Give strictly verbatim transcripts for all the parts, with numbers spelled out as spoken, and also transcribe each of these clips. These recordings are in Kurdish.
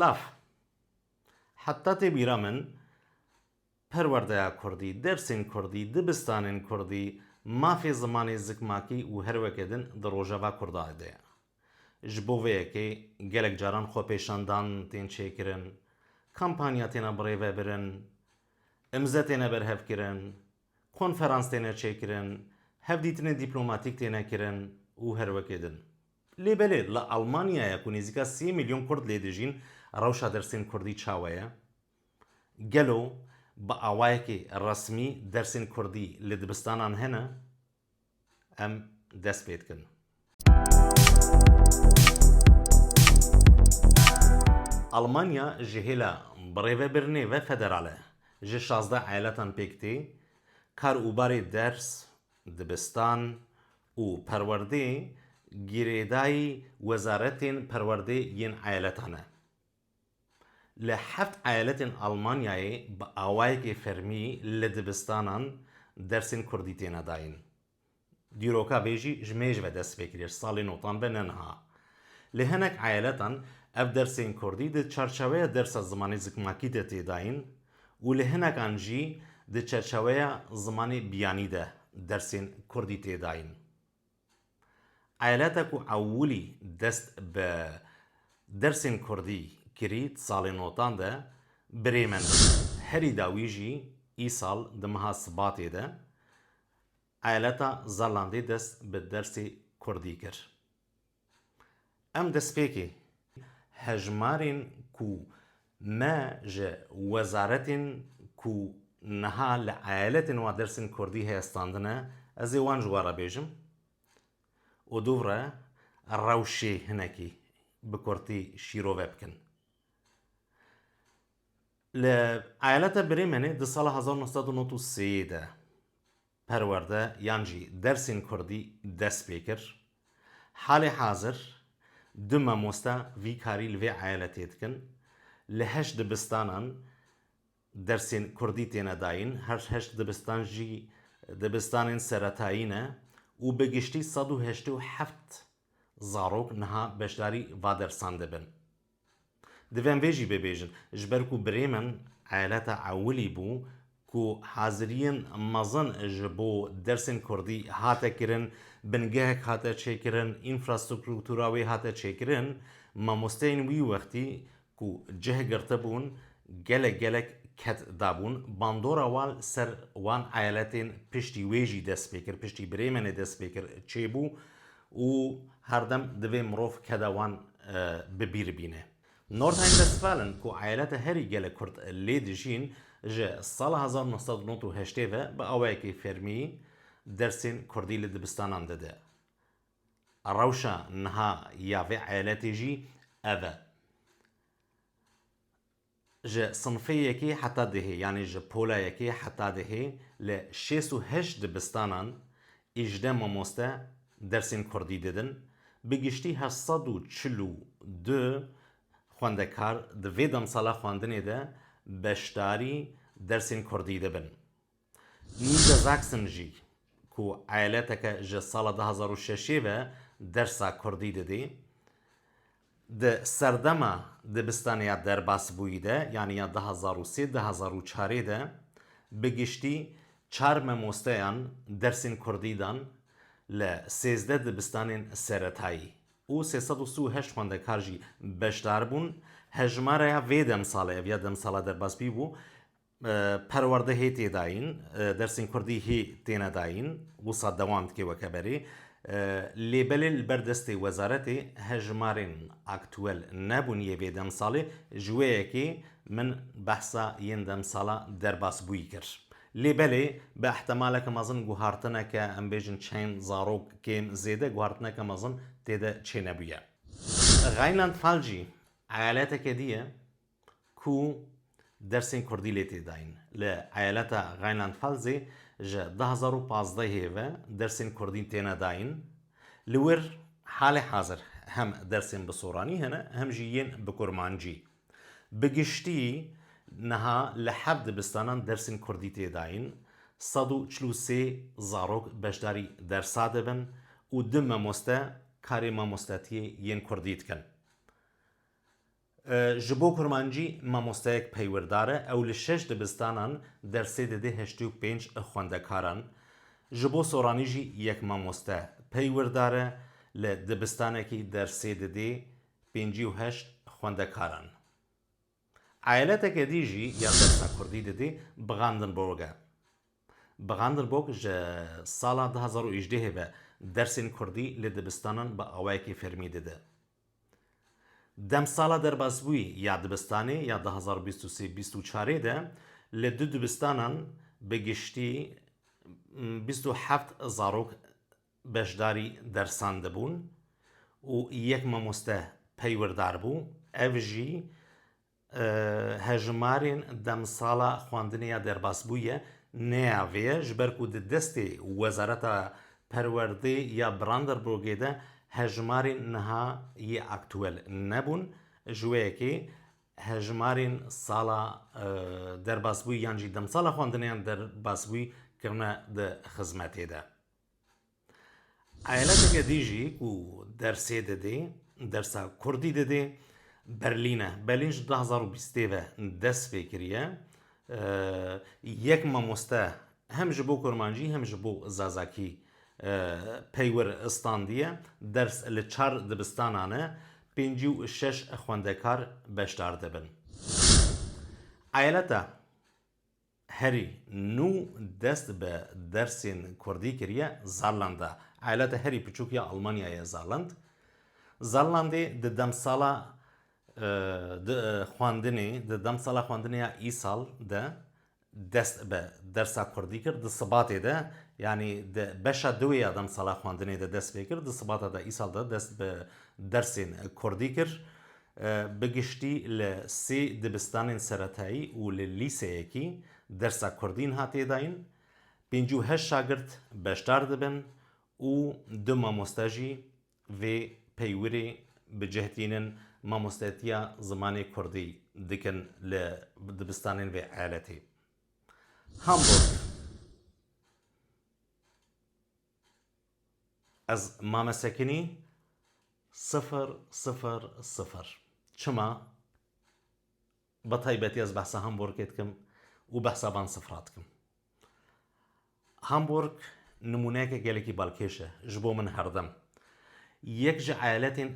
Taf. Heta tê bîra min, perwerdeya kurdî, dersên kurdî, dibistanên kurdî, mafê zimanê zikmakî û her weke din di rojeva kurda de ye. Ji bo vê yekê gelek caran xwepêşandan tên çêkirin, kampanya têne birêvebirin, imze têne berhevkirin, konferans têne çêkirin, hevdîtinên dîplomatîk têne kirin û her weke din. Lê belê li Almanyaya ku nêzîka sê milyon kurd lê dijîn, rewşa dersên kurdî çawa ye? Gelo bi awayekî resmî dersên kurdî li dibistanan hene? Em dest pê dikin. Almanya ji hêla birêvebirinê ve federal e. Ji şazdeh eyaletan pêk tê. Kar û barê ders, dibistan û perwerdê girêdayî wezaretên perwerdê yên eyaletan e. Li heft eyaletên Almanyayê bi awayekê fermî li dibistanan dersên kurdî têne dayîn. Dîroka vê jî ji mêj ve dest pê kiriye, ji salên notan ve ne niha. Li hinek eyaletan ev dersên kurdî di çarçeweya dersa zimanê zikmakî de tê dayîn û li hinekan jî di çarçeweya zimanê biyanî de dersên kurdî tê dayîn. Eyaleta ku ewilî dest bi dersên kurdî kirî di salên notan de Bremen bû. Herî dawî jî îsal di meha Sibatê de eyaleta Zelandê dest bi dersê kurdî kir. Em destpêkê hejmarên ku me ji wezaretên ku niha li eyaletên wan dersên kurdî heye standine, ez ê wan ji we re bêjim û dûv re rewşê hinekî bi kurtî şîrove bikin. Li eyaleta Bremenê di sala hezar neh sed û nod û sê de perwerde yan jî dersên kurdî dest pê kir. Halê hazir du mamoste vî karî li vê eyaletê dikin. Li heşt dibistanan dersên kurdî têne dayîn. Her heşt dibistan jî dibistanên seretayî ne û bi giştî sed û heştê û heft zarok niha beşdarî va dersan dibin. Divên vê jî bibêjin, ji ber ku Bremen eyaleta ewilî bû ku haziriyên mezin ji bo dersên kurdî hate kirin, bingehek hate çêkirin, înfrastruktura wê hate çêkirin, mamosteyên wî wextî ku cih girtibûn, gelek gelek ked dabûn, bandora wan ser wan eyaletên piştî wê jî dest pê kir, piştî Bremenê dest pê kir çêbû û herdem divê mirov keda wan, e, bi bîr bîne. Nordrhein-Westfalen ku eyaleta herî gelek kurd lê dijîn, ji sala hezar neh sed û nod û heştê ve bi awayekî fermî dersên kurdî li dibistanan dide. Rewşa niha ya vê eyaletê jî ev e. Ji sinfê yekê heta dehê, yanî ji pola yekê heta dehê, li şêst û heşt dibistanan êjdeh mamoste dersên kurdî didin. Bi giştî heşt sed û çil û du xwendekar di vê demsala xwendinê de beşdarî dersên kurdî dibin. Niedersachsen jî ku eyaleteke ji sala du hezar û şeşê ve dersa kurdî didê, di serdema dibistanê ya derbasbûyî de, yanî ya du hezar û sê du hezar û çarê de, bi giştî çar mamosteyan dersên kurdî dan li sêzdeh dibistanên seretayî û sê sed û sî û heşt xwendekar jî beşdar bûn. Hejmareya vê demsalê, ev ya demsala derbasbûyî bû, e, perwerde hê tê dayîn, e, dersên kurdî hê têne dayîn, wisa dewam dike weke berê. E, lê belê li ber destê wezaretê hejmarên aktuel nebûn yê vê demsalê, ji wê yekê min behsa yên demsala derbasbûyî kir. Lê belê bi ihtimaleke mezin guhartineke, em bêjin çend zarok kêm zêde guhartineke mezin tê de çênebûye. Rheinland-Pfalz jî eyaleteke dî ye ku dersên kurdî lê tê dayîn. Li eyaleta Rheinland-Pfalzê ji du hezar û pazdehê ve dersên kurdî têne dayîn. Li wir halê hazir hem dersên bi soranî hene, hem jî yên bi kurmancî. Bi giştî niha li heft dibistanan dersên kurdî tê dayîn, sed û çil û sê zarok beşdarî dersa dibin û du mamoste karê mamostetiyê yên kurdî dikin. E, ji bo kurmancî mamosteyek peywirdar e, ew li şeş dibistanan dersê dide heştê û pênc xwendekaran. Ji bo soranî jî yek mamoste peywirdar e, li dibistanekî dersê dide pêncî û heşt xwendekaran. Eyaleteke dî jî ya dersa kurdî dide Brandenburg e. Brandenburg ji sala du hazar û hejdehê ve dersên kurdî li dibistanan bi awayekî fermî dide. Demsala derbasbûyî ya dibistanê ya du hazar û bîst û sê bîst û çarê de li du dibistanan bi giştî, m, bîst û heft zarok beşdarî dersan dibûn û yek mamoste peywirdar bû. Ev jî, e, hejmarên demsala xwendinê ya derbasbûyî ye, ne ya vê ye, ji ber ku di destê Wezareta Perwerdê ya Brandenburgê de hejmarên niha yê aktuel nebûn. Ji wê yekê hejmarên sala, e, derbasbûyî yan jî demsala xwendinê yan derbasbûyî kirine di xizmetê de. Eyaleteke dî jî ku dersê didê, dersa kurdî didê, Berlîn e. Berlîn ji du hazar û bîstê ve dest pê kiriye. E, yek mamoste hem ji bo kurmancî hem ji bo zazakî, e, peywir standiye. Ders li çar dibistanan e. Pêncî û şeş xwendekar beşdar dibin. Eyaleta herî nû dest bi dersên kurdî kiriye Zarlanda. Eyaleta herî piçûk ya Almanyayê ye Zarland. Zarlandê di demsala, e, di, e, xwendinê, di demsala xwendinê ya îsal de dest bi dersa kurdî kir. Di Sibatê de, yanî di beşa duwê ya demsala xwendinê de dest pê kir, di Sibata de îsal de dest bi dersên kurdî kir. E, bi giştî li sê dibistanên seretayî û li lîseyekî dersa kurdî niha tê dayîn. Pêncî û heşt şagirt beşdar dibin û du mamoste jî vê peywirê bi cih tînin, mamostetiya zimanê kurdî dikin li dibistanên vê eyaletê. Hamburg. Ez mame sekinî sifir sifir sifir. Çima? Bi taybetî ez behsa Hamburgê dikim û behsa van sifra dikim. Hamburg nimûneyeke gelekî balkêş e ji bo min herdem. Yek ji eyaletên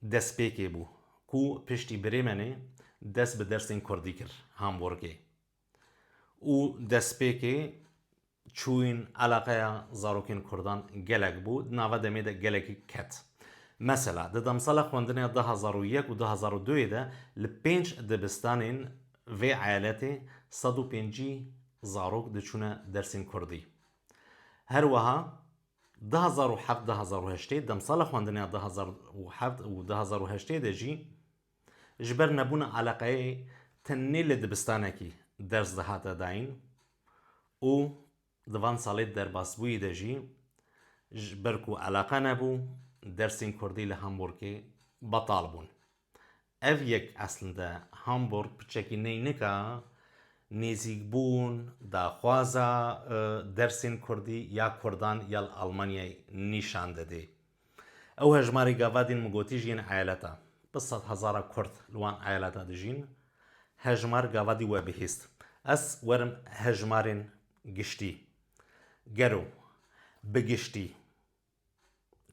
destpêkê bû ku piştî Bremenê dest bi dersên kurdî kir Hamburgê. Û destpêkê çûyîn, eleqeya zarokên kurdan gelek bû, di nava demê de gelekî ket. Mesela, di demsala xwendinê ya du hazar û yek û du hazar û duyê de li pênc dibistanên vê eyaletê sed û pêncî zarok diçûne dersên kurdî. Her wiha du hazar û heft, du hazar û heştê, demsala xwendinê ya du hazar û heft û du hazar û heştê de jî ji ber nebûna eleqeyê tenê li dibistanekî ders dihate dayîn û di van salê derbasbûyî de jî ji ber ku eleqe nebû, dersên kurdî li Hamburgê betal bûn. Ev yek eslinde Hamburg piçekî neynika nêzîkbûn, daxwaza, e, dersên kurdî ya kurdan ya li Almanyayê nîşan didê. Ew hejmarê gava din min gotî jî yên eyaleta. Bi sed hezara kurd li wan eyaleta dijîn. Hejmar gava dî we bihîst. Ez werim hejmarên giştî. Gelo, bi giştî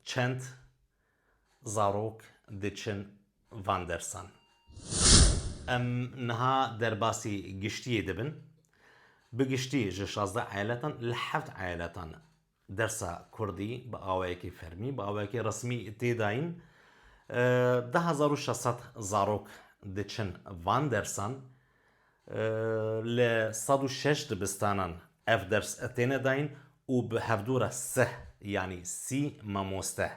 çend zarok diçin van dersan? Em niha derbasî giştiyê dibin. Bi giştî ji şazdeh eyaletan li heft eyaletan dersa kurdî bi awayekî fermî, bi awayekî resmî tê dayîn. E, du hezar û şeş sed zarok diçin van dersan. E, li sed û şeş dibistanan ev ders têne dayîn û bi hevdû re sih, yanî sî mamoste,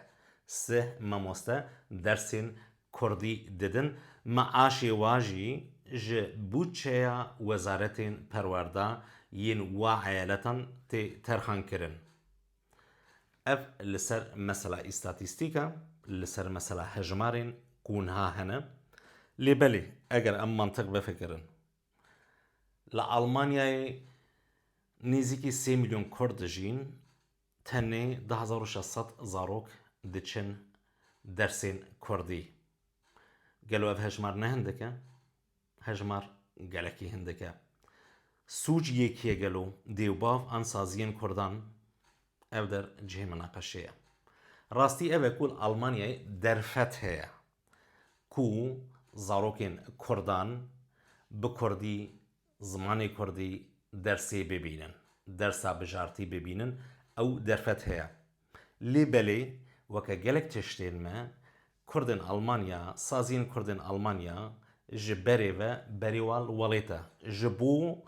sih mamoste dersên kurdî didin. Meaşê wa jî ji budçeya wezaretên perwerda yên wa eyaletan tê terxan kirin. Ev li ser mesela îstatîstîk e, li ser mesela hejmarên ku niha hene. Lê belê, eger em mantiq vefikirin, li Almanyayê nêzîkî sê milyon kurd dijîn, tenê du hezar û şeş sed zarok diçin dersên kurdî. Gelo ev hejmar ne hindik e? Hejmar gelekî hindik e. Sûc yê kê ye gelo? Dê û bav an saziyên Kurdan? Ev der cihê minaqeşê ye. Rastî ev e ku li Almanyayê derfet heye ku zarokên Kurdan bi Kurdî, zimanê Kurdî dersê bibînin, dersa bijartî bibînin, ew derfet heye. Lê belê weke gelek tiştên me, Kurdên Almanya, saziyên Kurdên Almanya ji berê ve berê wan li welêt e. Ji bo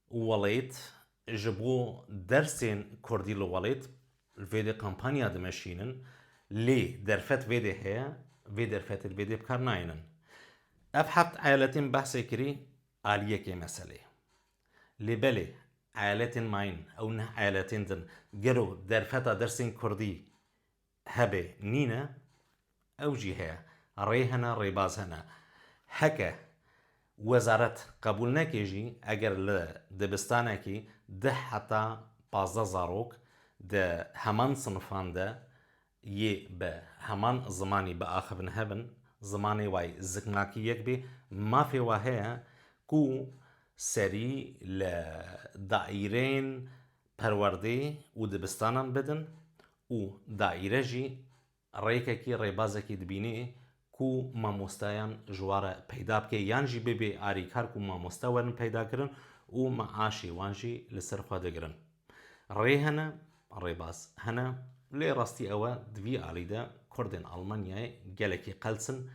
welêt, ji bo dersên Kurdî li welêt, li vê dê kampanya dimeşînin, lê derfet vê dê heye, vê derfetê li vê dê bi kar nayênin. Ev heft eyaletên behsê kirî aliyekê meselê. Lê belê, eyaletên mayîn, ew neh eyaletên din, gelo derfeta dersên Kurdî hebe nîne? Ew jî heye. Rê hene, rêbaz hene. Heke wezaret qebûl neke jî, eger li dibistanekî deh heta pazdeh zarok di heman sinifan de yê bi heman zimanî biaxivin hebin, zimanê wayî zikmakî yek bê, mafê wa heye ku serî li daîreyên perwerdê û dibistanan bidin û daîre jî rêkekî, rêbazekî dibînê ku mamosteyan ji wa re peyda bike, yan jî bibê arîkar ku mamoste werin peyda kirin û meaşê wan jî li ser xwe digirin. Rê hene, rêbaz hene, lê rastî ew e, di vî alî de Kurdên Almanyayê gelekî qels in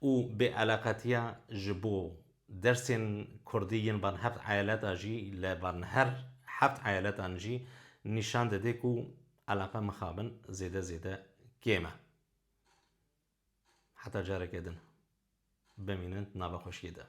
û bêeleqetiya ji bo dersên Kurdî yên van heft eyaleta jî, li van her heft eyaletan jî nîşan dide ku eleqe mixabin zêde zêde kêm e. Heta careke din, bimînin di nava xweşiyê de.